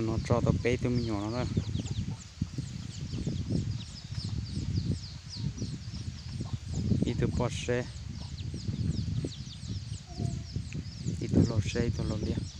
No tso tau peb tug me nyuam no na. Ib tug poj seb, ib tug laug seb, ib tug laug liab.